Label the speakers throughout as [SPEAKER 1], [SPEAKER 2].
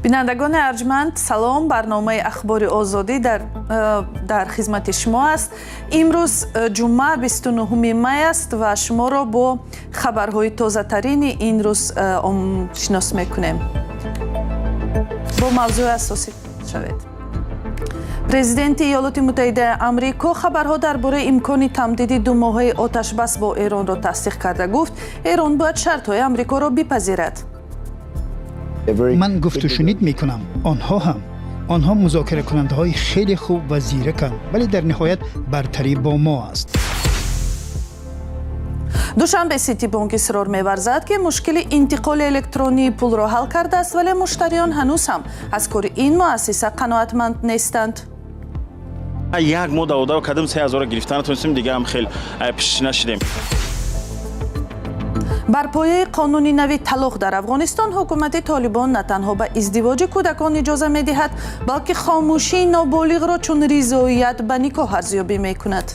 [SPEAKER 1] Бинандагони арҷманд, салом. Барномаи Ахбори Озодӣ дар хизмати шумо аст. Имрӯз ҷумъа, 29 май аст ва шуморо бо хабарҳои тозатарини ин рӯз шинос мекунем. Бо мавзӯи асосӣ шавед. Президенти Иёлоти Муттаҳидаи Амрико хабарҳо дар бораи имкони тамдиди думоҳаи оташбас бо Эронро тасдиқ карда, гуфт, Эрон бояд шартҳои Амрикоро бипазирад.
[SPEAKER 2] Ман гуфтушунид мекунам, онҳо ҳам. Онҳо музокиракунандаҳои хеле хуб ва зираканд, вале дар ниҳоят бартарӣ бо мо аст.
[SPEAKER 1] Душанбе Сити Бонк исрор меварзад, ки мушкили интиқоли электронии пулро ҳал кардааст, вале муштариён ҳанӯз ҳам аз кори ин муассиса қаноатманд нестанд.
[SPEAKER 3] Як моҳ даводав кардем, 3000-ро гирифта натонистем, дига ҳам хел пиш нашидем.
[SPEAKER 1] Бар пояи қонуни нави талоқ дар Афғонистон, ҳукумати Толибон на танҳо ба издивоҷи кӯдакон иҷоза медиҳад, балки хомӯшии ноболиғро чун ризоият ба никоҳ арзёбӣ мекунад.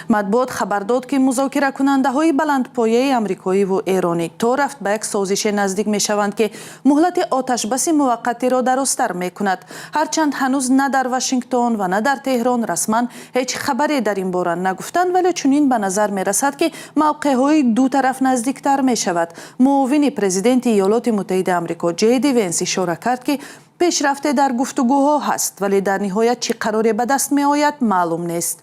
[SPEAKER 1] Матбуот хабар дод, ки музокиракунандаҳои баландпояи амрикоиву эронӣ то рафт ба як созише наздик мешаванд, ки муҳлати оташбаси муваққатиро дарозтар мекунад. Ҳарчанд ҳанӯз на дар Вашингтон ва на дар Теҳрон расман ҳеҷ хабаре дар ин бора нагуфтанд, вале чунин ба назар мерасад, ки мавқеъҳои ду тараф наздиктар мешавад. Муовини президенти Иёлоти Муттаҳидаи Амрико Ҷейди Венс ишора кард, ки пешрафте дар гуфтугӯҳо ҳаст, вале дар ниҳоят чӣ қароре ба даст меояд, маълум нест.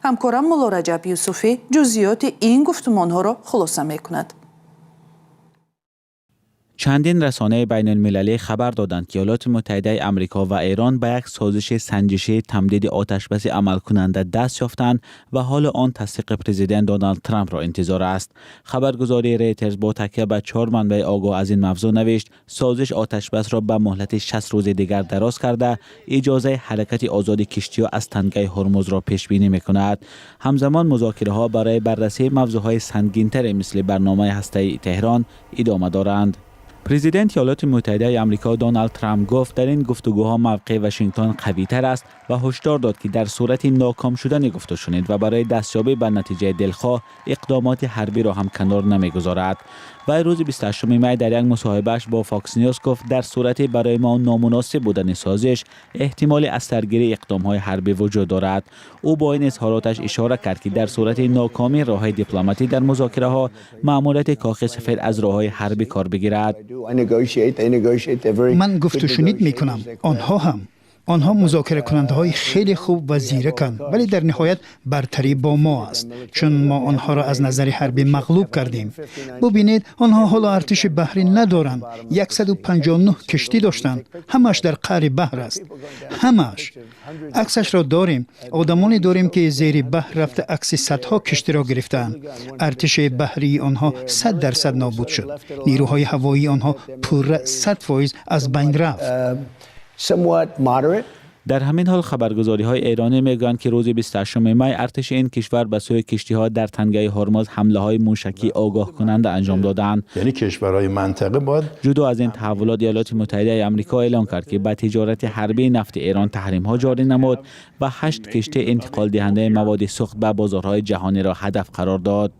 [SPEAKER 1] Ҳамкорам Мулло Раҷаб Юсуфӣ ҷузъиёти ин гуфтумонҳоро хулоса мекунад.
[SPEAKER 4] Чандин расонаи байналмилалӣ хабар доданд, ки Иёлоти Муттаҳидаи Амрико ва Эрон ба як созиши санҷишии тамдиди оташбаси амалкунанда даст ёфтанд ва ҳоло он тасдиқи президент Доналд Трампро интизор аст. Хабаргузории Рейтерс бо такя ба чор манбаи огоҳ аз ин мавзӯъ навишт, созиш оташбасро ба муҳлати 60 рӯзи дигар дароз карда, иҷозаи ҳаракати озоди киштиҳо аз тангаи Ҳурмузро пешбинӣ мекунад. Ҳамзамон музокираҳо барои баррасии мавзӯъҳои сангинтаре, мисли барномаи ҳастаии Теҳрон, идома доранд. Президенти Иёлоти Муттаҳидаи Амрико Доналд Трамп гуфт, дар ин гуфтугӯҳо мавқеи Вашингтон қавитар аст ва ҳушдор дод, ки дар сурати ноком шудани гуфтушунид ва барои дастёбӣ ба натиҷаи дилхоҳ иқдомоти ҳарбиро ҳам канор намегузорад. Вай рӯзи 28 май дар як мусоҳибааш бо Фокс Ньюс гуфт, дар сурати барои мо номуносиб будани созиш, эҳтимоли аз саргирии иқдомҳои ҳарбӣ вуҷуд дорад. Ӯ бо ин изҳороташ ишора кард, ки дар сурати нокомии роҳҳои дипломатӣ дар музокираҳо, маъмурияти Кохи Сафед аз роҳҳои ҳарбӣ кор бигирад.
[SPEAKER 2] Ман гуфтушунид мекунам, онҳо ҳам. Онҳо музокиракунандаҳои хеле хуб ва зираканд, вале дар ниҳоят бартарӣ бо мо аст, чун мо онҳоро аз назари ҳарбӣ мағлуб кардем. Бубинед, онҳо ҳоло артиши баҳрӣ надоранд. 159 киштӣ доштанд, ҳамааш дар қаъри баҳр аст, ҳамааш. Аксашро дорем, одамоне дорем, ки зери баҳр рафта, акси садҳо киштиро гирифтаанд. Артиши баҳрии онҳо 100% нобуд шуд. Нерӯҳои ҳавоии онҳо пурра 100% аз байн рафт.
[SPEAKER 4] Дар ҳамин ҳол хабаргузориҳои эронӣ мегӯянд, ки рӯзи 28 май артиши ин кишвар ба сӯи киштиҳо дар тангаи Ҳурмуз ҳамлаҳои мушакии огоҳкунанда анҷом додаанд.
[SPEAKER 5] Яъне кишварҳои минтақа бояд
[SPEAKER 4] Ҷудо аз ин таҳаввулот, Иёлоти Муттаҳидаи Амрико эълон кард, ки ба тиҷорати ҳарбии нафти Эрон таҳримҳо ҷорӣ намуд ва ҳашт киштии интиқолдиҳандаи маводи сӯхт ба бозорҳои ҷаҳониро ҳадаф қарор дод.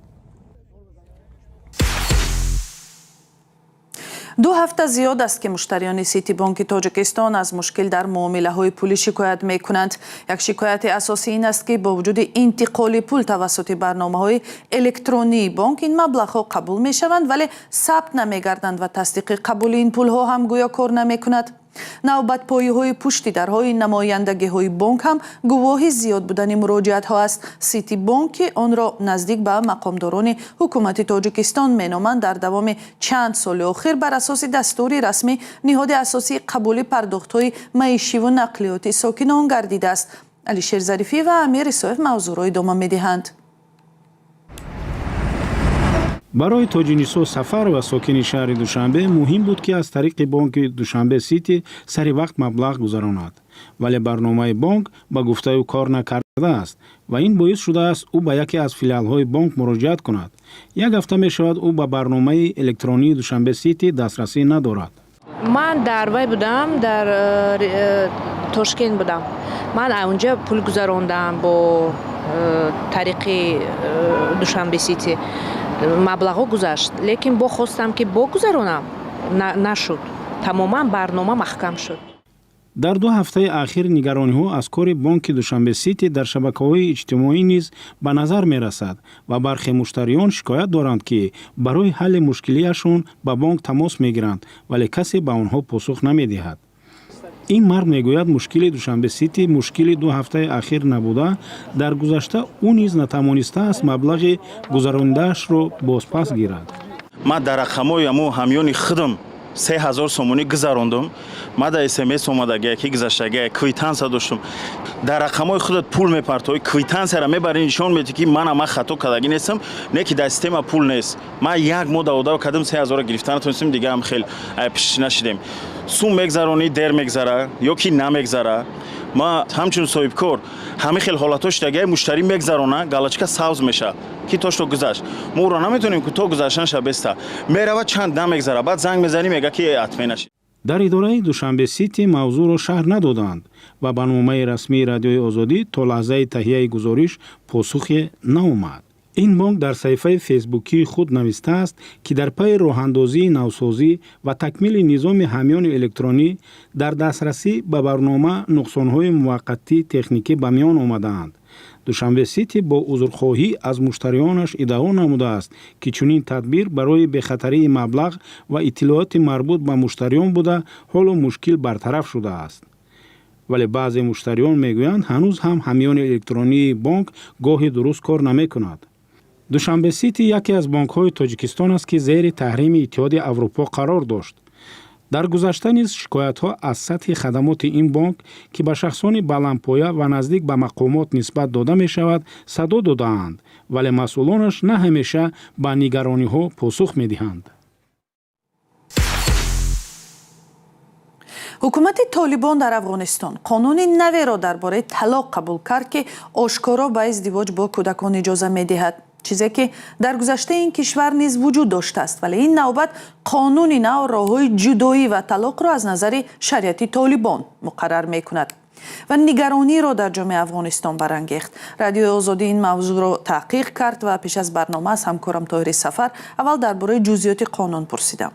[SPEAKER 1] Ду ҳафта зиёд аст, ки муштариёни Сити Бонки Тоҷикистон аз мушкил дар муомилаҳои пулӣ шикоят мекунанд. Як шикояти асосӣ ин аст, ки бо вуҷуди интиқоли пул тавассути барномаҳои электронии бонк, ин маблағҳо қабул мешаванд, вале сабт намегарданд ва тасдиқи қабули ин пулҳо ҳам гӯё кор намекунад. Навбатпоиҳои пушти дарҳои намояндагиҳои бонк ҳам гувоҳи зиёд будани муроҷиатҳо аст. Сити Бонк, ки онро наздик ба мақомдорони ҳукумати Тоҷикистон меноманд, дар давоми чанд соли охир бар асоси дастури расмӣ ниҳоди асосии қабули пардохтҳои маишиву нақлиёти сокинон гардидааст. Алишер Зарифӣ ва Амир Исоев мавзӯъро идома медиҳанд.
[SPEAKER 6] Барои Тоҷинисо Сафарова, сокини шаҳри Душанбе, муҳим буд, ки аз тариқи бонки Душанбе Сити сари вақт маблағ гузаронад, вале барномаи бонк ба гуфтаи ӯ кор накардааст ва ин боис шудааст, ӯ ба яке аз филиалҳои бонк муроҷиат кунад. Як ҳафта мешавад, ӯ ба барномаи электронии Душанбе Сити дастрасӣ надорад.
[SPEAKER 7] Ман дар вай будам, дар Тошкент будам. Ман унҷа пул гузарондам бо тариқи Душанбе Сити, маблағҳо гузашт, лекин бо хостам, ки бо гузаронам. Нашуд, тамоман барнома маҳкам шуд.
[SPEAKER 6] Дар 2 ҳафтаи ахир нигарониҳо аз кори бонки Душанбе Сити дар шабакаҳои иҷтимоӣ низ ба назар мерасад ва бархе муштариён шикоят доранд, ки барои ҳалли мушкилиашон ба бонк тамос мегиранд, вале касе ба онҳо посух намедиҳад. Ин мард мегӯяд, мушкили Душанбе Сити мушкили 2 ҳафтаи ахир набуда, дар гузашта ӯ низ натавонистааст маблағи гузаронидаашро бозпас гирад.
[SPEAKER 3] Ман дар рақамҳои амо ҳамёни худам 3000 сомонӣ гузарондум. Ма дар СМС омадагия, ки гузаштагия, квитансия доштум. Дар рақамҳои худат пул мепартоӣ, квитансияра мебарӣ, нишон медиҳӣ, ки мана, ман хато кардагӣ нестам, не ки дар система пул нест. Ман як моҳ даводав кардам, 3000-ро гирифта натонистем. Дига ҳам хел пиш нашидем. Сум мегзаронӣ, дер мегзара ё ки намегзара. Ма ҳамчун соҳибкор ҳамин хел ҳолатҳо шудагия: муштарӣ мегзарона, галочка сабз мешавад, ки то что гузашт. Мо ӯро наметонем, ки то гузаштанша беста мерава, чанд намегзара, баъд занг мезанӣ, мега, ки отмена шид.
[SPEAKER 6] Дар идораи Душанбе Сити мавзӯъро шарҳ надоданд ва ба номаи расмии Радиои Озодӣ то лаҳзаи таҳияи гузориш посухе наомад. Ин бонк дар саҳифаи фейсбукии худ навистааст, ки дар пайи роҳандозии навсозӣ ва такмили низоми ҳамёни электронӣ дар дастрасӣ ба барнома нуқсонҳои муваққатии техникӣ ба миён омадаанд. Душанбе Сити бо узрхоҳӣ аз муштариёнаш иддао намудааст, ки чунин тадбир барои бехатарии маблағ ва иттилооти марбут ба муштариён буда, ҳоло мушкил бартараф шудааст. Вале баъзе муштариён мегӯянд, ҳанӯз ҳам ҳамёни электронии бонк гоҳе дуруст кор намекунад. Душанбе Сити яке аз бонкҳои Тоҷикистон аст, ки зери таҳрими Иттиҳоди Аврупо қарор дошт. Дар гузашта низ шикоятҳо аз сатҳи хадамоти ин бонк, ки ба шахсони баландпоя ва наздик ба мақомот нисбат дода мешавад, садо додаанд, вале масъулонаш на ҳамеша ба нигарониҳо посух медиҳанд.
[SPEAKER 1] Ҳукумати Толибон дар Афғонистон қонуни наверо дар бораи талоқ қабул кард, ки ошкоро ба издивоҷ бо кӯдакон иҷоза медиҳад, чизе ки дар гузаштаи ин кишвар низ вуҷуд доштааст. Вале ин навбат қонуни нав роҳҳои ҷудоӣ ва талоқро аз назари шариати Толибон муқаррар мекунад ва нигарониро дар ҷомеаи Афғонистон барангехт. Радиои Озодӣ ин мавзӯъро таҳқиқ кард ва пеш аз барнома аз ҳамкорам Тоҳири Сафар аввал дар бораи ҷузъиёти қонун пурсидам.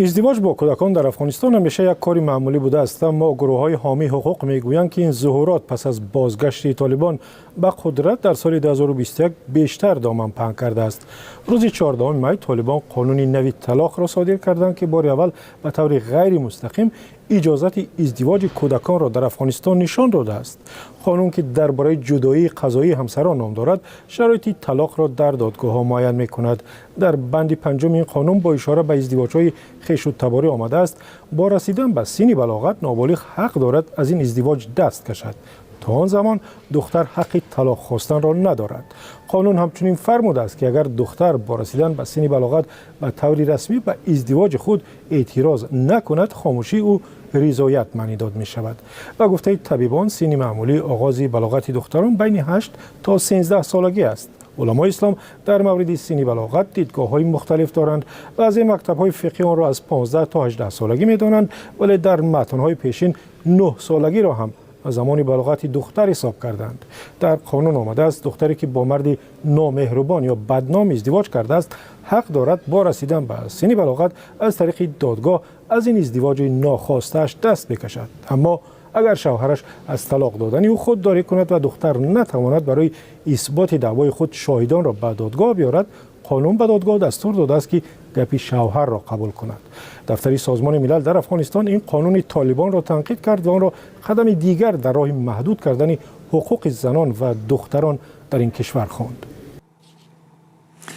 [SPEAKER 8] Издивоҷ бо кӯдакон дар Афғонистон ҳамеша як кори маъмулӣ будааст, аммо гурӯҳҳои ҳомии ҳуқуқ мегӯянд, ки ин зуҳурот пас аз бозгашти Толибон ба қудрат дар соли 2021 бештар доман паҳн кардааст. Рӯзи 14 май Толибон қонуни нави талоқро содир карданд, ки бори аввал ба таври ғайримустақим иҷозати издивоҷи кӯдаконро дар Афғонистон нишон додааст. Қонун, ки дар бораи ҷудоии қазоии ҳамсарон ном дорад, шароити талоқро дар додгоҳҳо муайян мекунад. Дар банди панҷуми ин қонун бо ишора ба издивоҷҳои хешу таборӣ омадааст: бо расидан ба синни балоғат ноболиғ ҳақ дорад аз ин издивоҷ даст кашад. То он замон духтар ҳаққи талоқ хостанро надорад. Қонун ҳамчунин фармудааст, ки агар духтар бо расидан ба синни балоғат ба таври расмӣ ба издивоҷи худ эътироз накунад, хомӯшии ӯ ризоят маънӣ дод мешавад. Ба гуфтаи табибон, синни маъмулии оғози балоғати духтарон байни 8 то 13 солагӣ аст. Уламои ислом дар мавриди синни балоғат дидгоҳҳои мухталиф доранд. Баъзе мактабҳои фиқҳӣ онро аз 15 то 18 солагӣ медонанд, вале дар матнҳои пешин 9 солагиро ҳам замони балоғати духтар ҳисоб карданд. Дар қонун омадааст, духтаре ки бо марди номеҳрубон ё бадном издивоҷ кардааст, ҳақ дорад бо расидан ба синни балоғат аз тариқи додгоҳ аз ин издивоҷи нохостааш даст бикашад. Аммо агар шавҳараш аз талоқ додани ӯ худдорӣ кунад ва духтар натавонад барои исботи даъвои худ шоҳидонро ба додгоҳ биёрад, қонун ба додгоҳ дастур додааст, ки гапи шавҳарро қабул кунад. Дафтари Созмони Милал дар Афғонистон ин қонуни Толибонро танқид кард ва онро қадами дигар дар роҳи маҳдуд кардани ҳуқуқи занон ва духтарон дар ин кишвар хонд.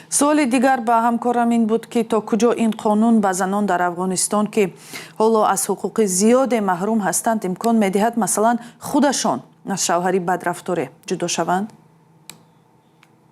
[SPEAKER 1] Суоли дигар ба ҳамкорам ин буд, ки то куҷо ин қонун ба занон дар Афғонистон, ки ҳоло аз ҳуқуқи зиёде маҳрум ҳастанд, имкон медиҳад, масалан, худашон аз шавҳари бадрафторе ҷудо шаванд.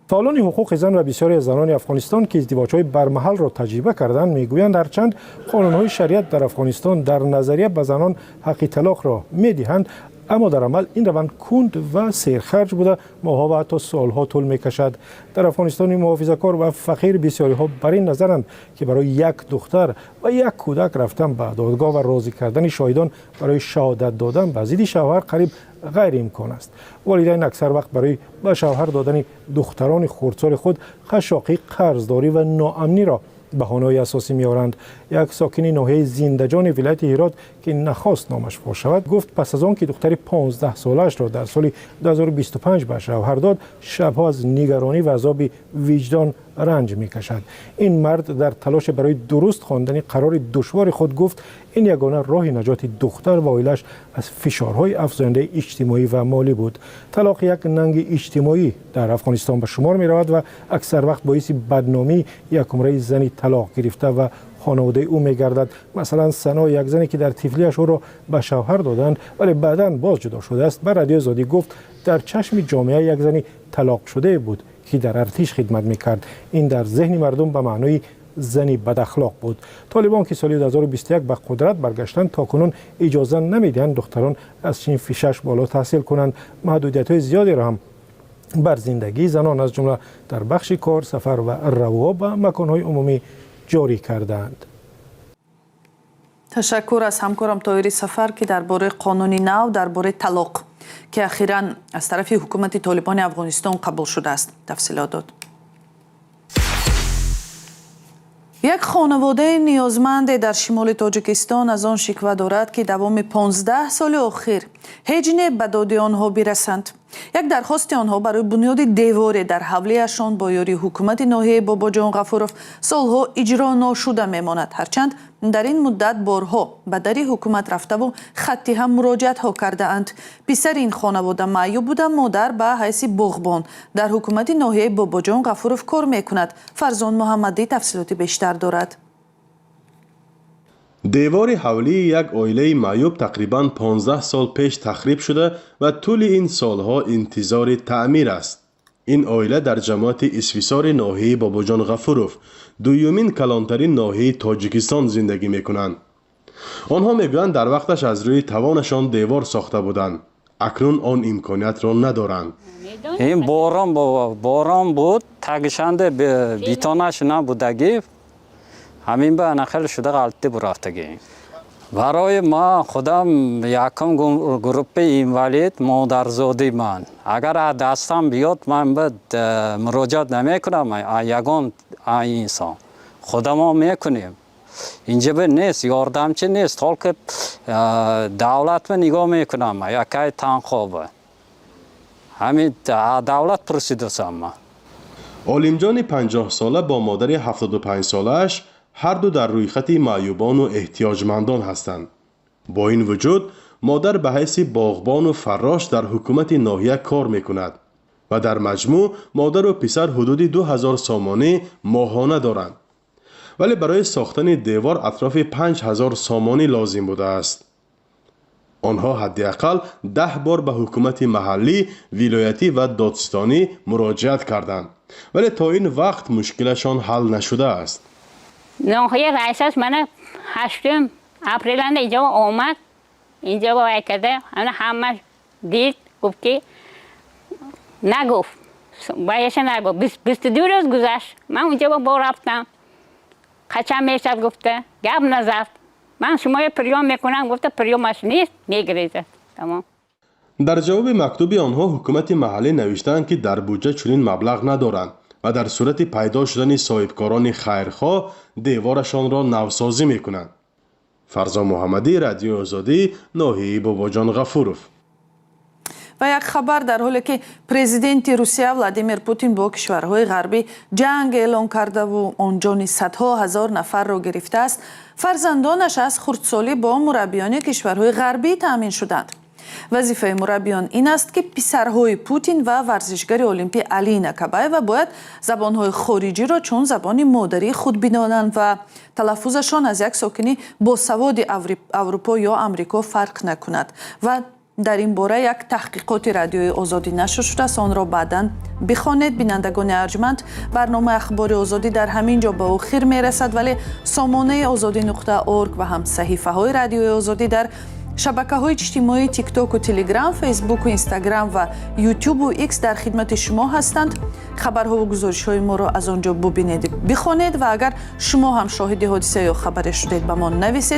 [SPEAKER 8] Фаъолони ҳуқуқи зан ва бисёре аз занони Афғонистон, ки издивоҷҳои бармаҳалро таҷриба карданд, мегӯянд, ҳарчанд қонунҳои шариат дар Афғонистон дар назария ба занон ҳаққи талоқро медиҳанд, аммо дар амал ин раванд кунд ва серхарҷ буда, моҳҳо ва ҳатто солҳо тӯл мекашад. Дар Афғонистони муҳофизакор ва фақир бисёриҳо бар ин назаранд, ки барои як духтар ва як кӯдак рафтан ба додгоҳ ва розӣ кардани шоҳидон барои шаҳодат додан ба зидди шавҳар қариб ғайриимкон аст. Волидайн аксар вақт барои ба шавҳар додани духтарони хурдсоли худ хашоқӣ, қарздорӣ ва ноамниро Баҳонаҳои асосӣ меоранд. Як сокини ноҳияи Зиндаҷони вилояти Ҳирот, ки нахост номаш фош шавад, гуфт, пас аз он ки духтари 15-солаашро дар соли 2025 ба шавҳар дод, шабҳо аз нигаронӣ ва азоби виҷдон ранҷ мекашад. Ин мард дар талоше барои дуруст хондани қарори душвори худ гуфт, ин ягона роҳи наҷоти духтар ва оилааш аз фишорҳои афзояндаи иҷтимоӣ ва молӣ буд. Талоқ як нанги иҷтимоӣ дар Афғонистон ба шумор меравад ва аксар вақт боиси бадномии якумраи зани талоқ гирифта ва хонаводаи ӯ мегардад. Масалан, Сано, як зане ки дар тифлиаш ӯро ба шавҳар доданд, вале баъдан боз ҷудо шудааст, ба Радиои Озодӣ гуфт, дар чашми ҷомеа як зани талоқшудае буд, ки дар артиш хидмат мекард. Ин дар зеҳни мардум ба маънои зани бадахлоқ буд. Толибон, ки соли 2021 ба қудрат баргаштанд, то кунун иҷоза намедиҳанд духтарон аз синфи шаш боло таҳсил кунанд. Маҳдудиятҳои зиёдеро ҳам бар зиндагии занон, аз ҷумла дар бахши кор, сафар ва равво ба маконҳои умумӣ, ҷорӣ кардаанд.
[SPEAKER 1] Ташаккур аз ҳамкорам Тоҳири Сафар, ки дар бораи қонуни нав дар бораи талоқ, ки ахиран аз тарафи ҳукумати Толибони Афғонистон қабул шудааст, тафсилот дод. Як хонаводаи ниёзманде дар шимоли Тоҷикистон аз он шиква дорад, ки давоми 15 соли охир ҳеҷ не ба доди онҳо бирасанд. Як дархости онҳо барои бунёди деворе дар ҳавлиашон бо ёрии ҳукумати ноҳияи Бобоҷон Ғафуров солҳо иҷро ношуда мемонад, ҳарчанд дар ин муддат борҳо ба дари ҳукумат рафтаву хаттӣ ҳам муроҷиатҳо кардаанд. Писари ин хонавода маъюб буда, модар ба ҳайси боғбон дар ҳукумати ноҳияи Бобоҷон Ғафуров кор мекунад. Фарзон Муҳаммадӣ тафсилоти бештар дорад.
[SPEAKER 9] Девори ҳавлии як оилаи маъюб тақрибан 15 сол пеш тахриб шуда ва тӯли ин солҳо интизори таъмир аст. Ин оила дар ҷамоати Исфисори ноҳияи Бобоҷон Ғафуров, дуюмин калонтарин ноҳияи Тоҷикистон, зиндагӣ мекунанд. Онҳо мегӯянд, дар вақташ аз рӯи тавонашон девор сохта буданд, акнун он имкониятро надоранд.
[SPEAKER 10] Ин борон буд, тагишанде бетонаш набудагӣ, ҳамин ба ана хеле шуда ғалати бурафтагӣ. Барои ма худам якум группаи инвалид, модарзодӣ ман. Агар аз дастам биёд, ман ба муроҷиат намекунам ягон инсон, худамо мекунем. Инҷа ба нест, ёрдамчи нест, только давлатба нигоҳ мекунам, якай танхоба. Ҳамин давлат пурсидасам ман.
[SPEAKER 9] Олимҷони 50-сола бо модари 75-солааш ҳарду дар рӯйхати маъюбону эҳтиёҷмандон ҳастанд. Бо ин вуҷуд модар ба ҳайси боғбону фаррош дар ҳукумати ноҳия кор мекунад ва дар маҷмӯъ модару писар ҳудуди 2000 сомонӣ моҳона доранд, вале барои сохтани девор атрофи 5000 сомонӣ лозим будааст. Онҳо ҳадди ақал 10 бор ба ҳукумати маҳаллӣ, вилоятӣ ва додситонӣ муроҷиат карданд, вале то ин вақт мушкилашон ҳал нашудааст.
[SPEAKER 11] Ноҳия раисаш мана 8 апреланда инҷо омад, инҷо вай карда, ана ҳамаш дид, гуфт ки нагуфт, ваяша нагуфт. 22 рӯз гузашт, ман унҷо бо рафтам, қачан мешад гуфта, гап назад. Ман шумоя приём мекунам гуфта, приёмаш нест, мегирезад, тамом.
[SPEAKER 9] Дар ҷавоби мактуби онҳо ҳукумати маҳаллӣ навиштаанд, ки дар буҷа чунин маблағ надоранд ва дар сурати пайдо шудани соҳибкорони хайрхоҳ деворашонро навсозӣ мекунанд. Фарзон Муҳаммадӣ, Радиои Озодӣ, ноҳияи Бобоҷон Ғафуров.
[SPEAKER 1] Ва як хабар: дар ҳоле ки президенти Русия Владимир Путин бо кишварҳои ғарбӣ ҷанг эълон кардаву он ҷони садҳо ҳазор нафарро гирифтааст, фарзандонаш аз хурдсолӣ бо мураббиёни кишварҳои ғарбӣ таъмин шуданд. Вазифаи мураббиён ин аст, ки писарҳои Путин ва варзишгари олимпӣ Алина Кабаева бояд забонҳои хориҷиро чун забони модарии худ бидонанд ва талаффузашон аз як сокини босаводи Аврупо ё Амрико фарқ накунад. Ва дар ин бора як таҳқиқоти Радиои Озодӣ нашр шудааст, онро баъдан бихонед. Бинандагони арҷманд, барномаи Ахбори Озодӣ дар ҳамин ҷо ба охир мерасад, вале сомонаи озодӣ.org ва ҳам саҳифаҳои Радиои Озодӣ дар шабакаҳои иҷтимоии Тиктоку Телеграм, Фейсбуку Инстаграм ва Ютубу Икс дар хидмати шумо ҳастанд. Хабарҳову гузоришҳои моро аз он ҷо бубинед, бихонед ва агар шумо ҳам шоҳиди ҳодиса ё хабаре шудед, ба мо нависед.